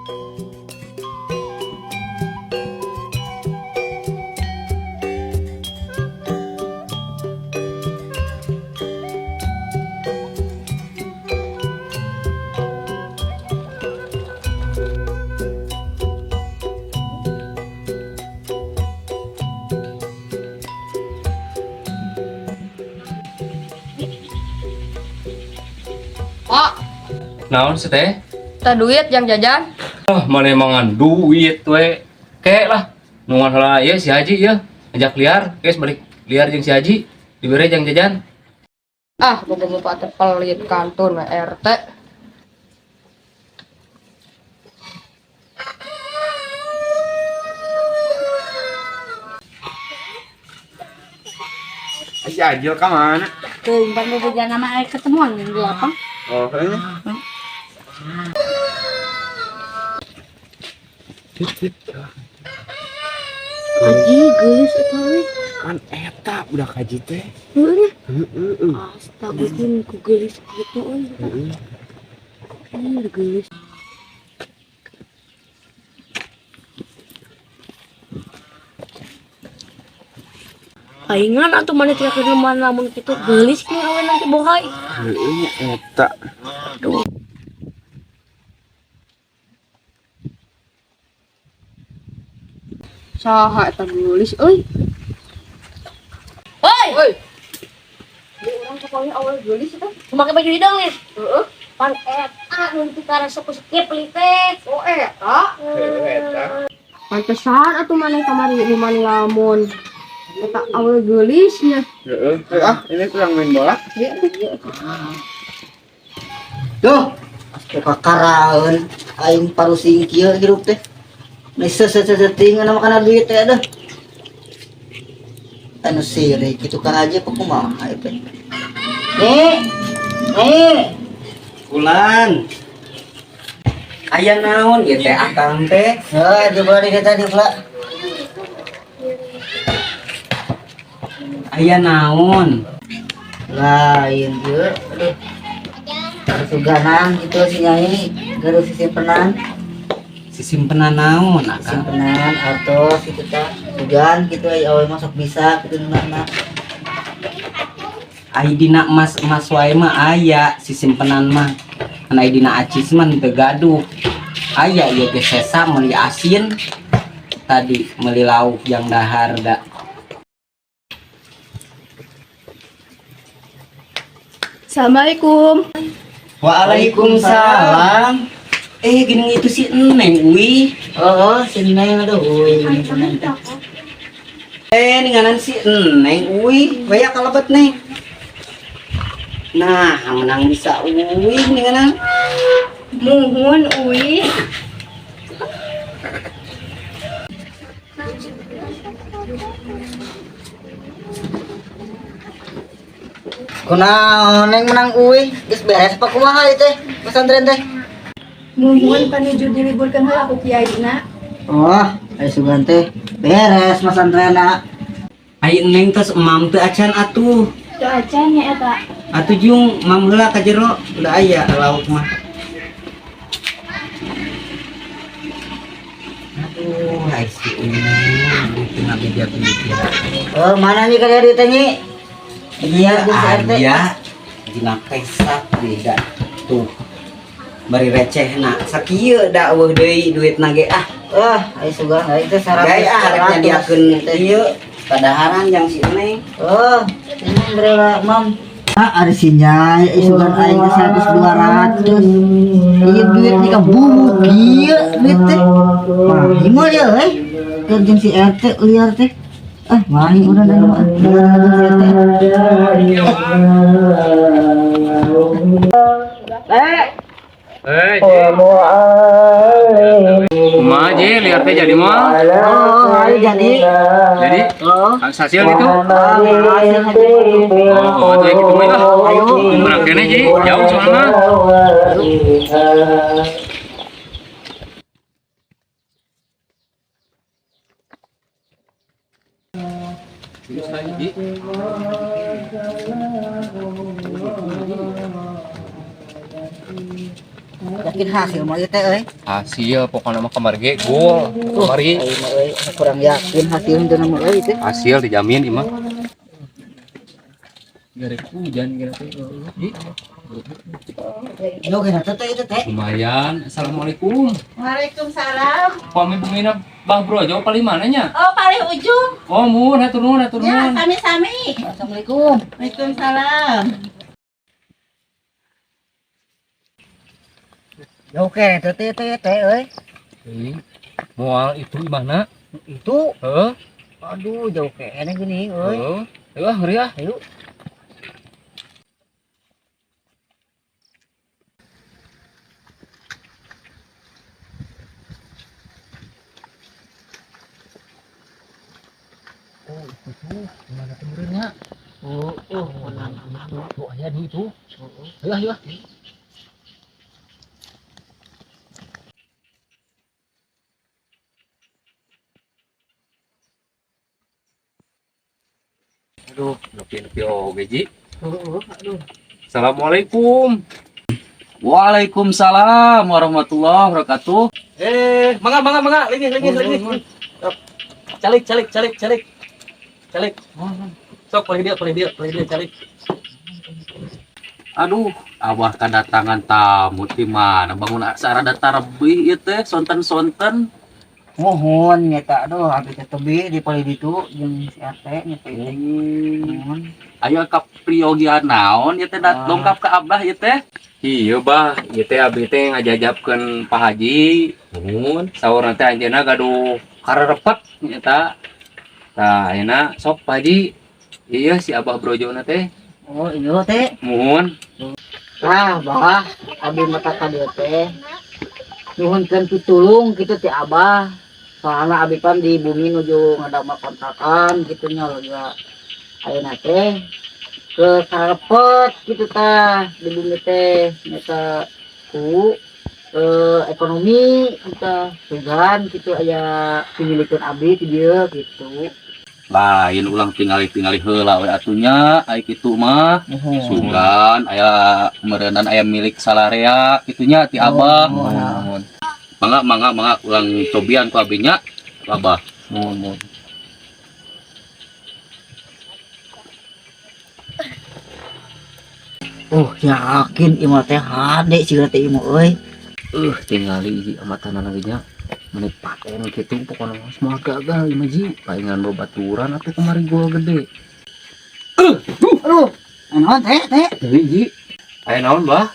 Pak, Naon sih teh? teh duit yang jajan. Ah, mana mangan duit we. Kek lah. Nungan heula ieu si Haji ya. Ngajak liar, guys balik liar jeung si Haji. Dibere jang jajan. Ah, boga bapak teh pelit kantun we RT. Si Ajil ka mana? Tuh, umpan mau nama air ketemuan di lapang. Oh, ini. Haji geus eta we. Kan eta udah kaji teh. Heueuh. Heeh. Astaga, ku geulis kitu euy. Ih, geulis. Palingan atuh maneh teriak ke mana lamun kitu geulis kieu awe nanti bohai. Heeh nya eta. Saha eta geulis euy. Hoi, Euy. Di urang pokoknya awal geulis eta. make baju hidung nih. Heeh. Pan eta nu teu karasa ku skip li teh. Oh eta. Heeh eta. Pantesan atuh maneh kamari luman lamun. Eta awal geulisnya. Heeh. Ah, ini kurang main bola. Iya, iya. Duh, kakaraeun aing parusing kieu hirup teh. Ni seseseseuting anu makana duit teh aduh. Anu sirik kitu ka aja kumaha ieu teh. Nih. Nih. Bulan. Aya naon ieu teh akang teh? Heuh, di belah di tadi pula. Aya naon? Lain ieu aduh. Suganan gitu si Nyai, gaduh sisimpenan, Sisimpenan naon akang? simpenan atau situ teh sugan gitu ai awe masuk bisa kitu nana. Ai dina emas-emas wae mah aya sisimpenan mah. Kan ai dina acis mah teu gaduh. Aya ieu ge sesa meuli asin. Tadi meuli lauk yang dahar da. Assalamualaikum. Waalaikumsalam. Eh gini itu si Neng uih. Oh, si Neng aduh euy ini Neng teh. Eh ninganan si Neng uih. Baya kalebet Neng. Nah, menang bisa uih ninganan. Muhun uih. Kunaon neng menang uih, geus beres apa kumaha ieu teh? Pesantren teh. Muhun panuju diliburkeun heula ku kiai na. Oh, ayo sugan teh beres pesantrenna. Ai Neng tos emam teu acan atuh. Teu acan nya eta. Atuh jung mam heula ka jero, udah aya lauk mah. Aduh, ai si Neng teu ngabija-bija. Oh, mana nih kalian duit teh nyi? Iya, Iya, geus RT. aya dina kesak beda. Tuh. Bari recehna sakieu da eueuh deui duitna ge ah. Wah, ayo sugan aing teh 100. Gaya ah rek nyadiakeun ieu kadaharan jang si Neng. Oh, ini berapa, Mam? Ah, ada si Nyai, ayo sugan aing teh 100 200. Iya duit nih ka bubuk ieu duit teh. Mahi mah ya euy. Keur jeung si RT liar teh. Ah, mahi urang da mah. Liar jeung si RT. Eh, Ji. Kumaha Ji, liar teh jadi mah? Oh, ayo jadi. Jadi Oh, hasil gitu. ah, hasil Oh, atuh gitu mah lah. Ayo. Menang kene Ji, jauh soalna. Ji. Yakin hasil mah ieu teh euy. Hasil pokoknya mah kamari ge gol. Kamari Aing mah euy kurang yakin hasil henteu mah euy teh. Hasil dijamin ieu mah. Garek hujan kira teh. Ih, Yo kena teh itu teh. lumayan. Assalamualaikum. Waalaikumsalam. Pami bumina Bah Brojo paling mana nya? Oh, paling ujung. Oh, mun hatur nuhun hatur Ya, nuhun. sami-sami. Assalamualaikum. Waalaikumsalam. Yo kene teh teh teh teh euy. Ih, moal itu imahna? Itu Heeh. aduh jauh kene gini euy. Heeh. Ayo ah, ngeri ah. Ayo. Oh, itu tuh, gimana temennya? Oh, mana itu? Oh, aya di itu. Ayo, ayo. Ah. Aduh, nepi-nepi oge, Ji. Aduh. Assalamualaikum. Waalaikumsalam warahmatullahi wabarakatuh. Eh, mangga mangga mangga, lingih lingih lingih. Calik calik calik calik. Calik. Sok paling dia paling dia paling dia calik. Aduh, abah kedatangan tamu di mana? Bangun sarada tarebih ieu teh sonten-sonten. Mohon nyata aduh abdi teh tebih di paling ditu jeung si RT nya teh. Mohon. Aya kapriogian naon ieu teh dongkap ka abah ieu teh? Iya bah, ieu teh abdi teh ngajajabkeun Pak Haji. Nuhun, saurna teh anjeunna gaduh karerepet nyata. Tah, ayeuna sok Pak Haji. Iya si Abah Brojona teh. Oh, iya teh. Muhun. Tah, bah, abdi mata ka dieu teh. Nuhunkeun pitulung kitu ti abah. Soalna abdi pan di bumi nuju ngadamel kontrakan kitu nya lega. Ayeuna teh ke karepet kitu tah di bumi teh nyata ku ekonomi kita sugan kitu aya pimilikeun abdi ti dieu kitu. Lain ulang tingali-tingali heula we atunya ai kitu mah. Sugan aya meureunan aya milik salarea kitunya ti abah. Muhun. Mangga mangga mangga ulang cobian ku abi nya. Ku abah. Muhun, muhun. Oh, yakin imah teh hade siga teh imah euy. Tingali hiji amatanana ge nya. Meni paten kitu pokona mah semua gagal ieu mah ji. Palingan babaturan atuh kamari gol gede. Aduh, naon teh teh? Deui ji. Aya naon bah?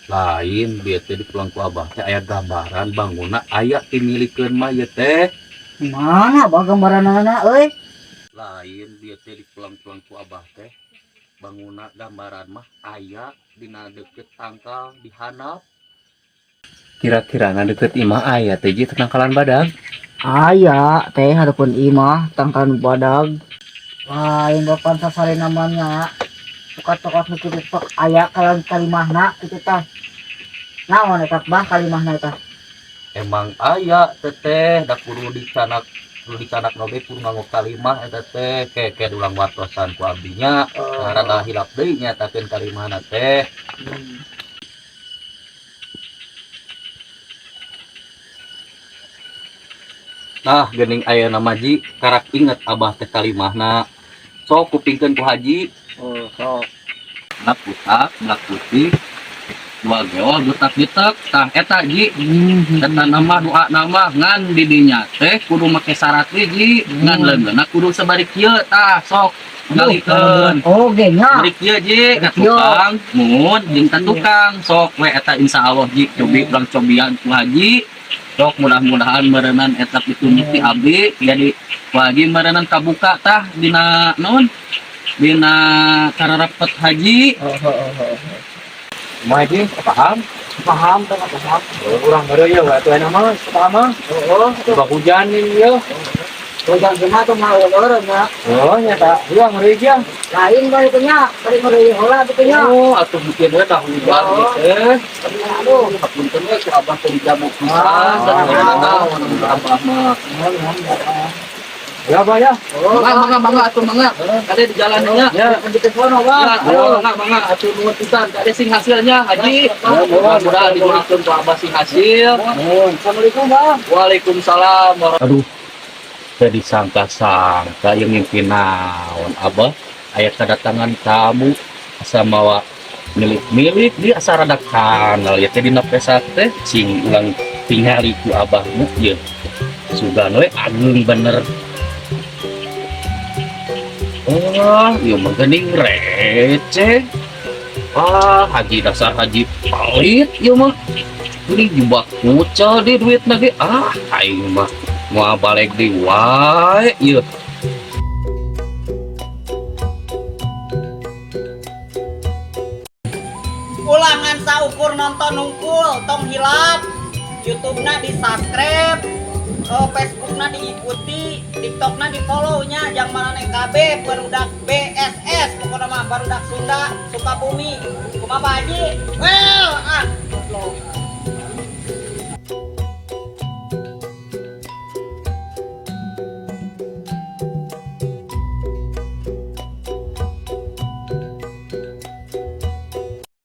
Lain bieu teh di pulang ku abah teh aya gambaran bangunna aya timilikeun mah ieu teh. Mana bah gambaranana euy? Lain bieu teh di pulang-pulang ku abah teh bangunna gambaran mah aya dina deukeut tangkal di handap. Kira-kira na deket imah aya teh ji tangkalan badag. Aya teh hareupeun imah tangkalan badag. Lain bapan sasare namanya. Tukar-tukar nu kitu tok aya kalan kalimahna kitu tah. Naon eta bah kalimahna eta? Emang aya teteh da kudu dicanak kudu dicanak oge kudu nganggo kalimah eta teh ke ke ulang wartosan ku abdi nya rada hilap deui nyatakeun kalimahna teh. Nah, geuning aya nama ji karak inget abah teh kalimahna. Sok kupingkeun ku haji. Oh, sok. Nak butak, nak putih. Dua geol getak-getek tah eta ji. Eta nama doa nama ngan di dinya teh kudu make syarat we ji. Ngan leungeunna kudu sabari kieu tah sok ngalikeun. Oh, ge nya. Bari kieu ji ka tukang mun jeung ka tukang sok we eta insyaallah ji cobi urang cobian ku haji. Sok mudah-mudahan meureunan eta pitunjuk ti abdi jadi ku haji meureunan kabuka tah dina naon dina kararepet haji. Kumaha ji? Paham? Paham teh paham. Urang heureuy ye atuh enak mah paham mah. Oh, Coba hujan ini ye. hujan kumaha tuh mah eueuh nya. Oh, nyata. Urang heureuy nya. Lain bae teh nya, bari ngeureui heula kitu nya. Oh, atuh bikin we tah hujan teh. Aduh. Hapunten we ku abah teh dijamu pisan, dan naon abah mah. Ya, Bah ya. Mangga, mangga, mangga atuh mangga. Kade di jalannya. Ya, di telepon, Bah. Ya, mangga, mangga atuh nuhun pisan. Kade sing hasilnya, Haji. Mudah-mudahan didoakeun ku Abah sing hasil. Assalamualaikum, Bah. Waalaikumsalam. Aduh, jadi sangka-sangka yang mimpi naon Abah aya kedatangan tamu asa mawa milik-milik dia asa rada kanal ya teh dina pesa teh sing ulang tingali ku abahmu ye sugan we ageung bener. Wah, ieu mah geuning receh. Wah, haji dasar haji pelit ieu mah. Geuning jebak kucel di duitna ge. Ah, aing mah moal balik deui wae ieu. Ulangan saukur nonton nungkul, tong hilap. YouTube-na di subscribe, Facebook-na diikuti, TikTok-na di follow nya, jang maraneh KB barudak BSS, pokoknya mah barudak Sunda Sukabumi. Kumaha Pak Haji? Well, ah. Goblok.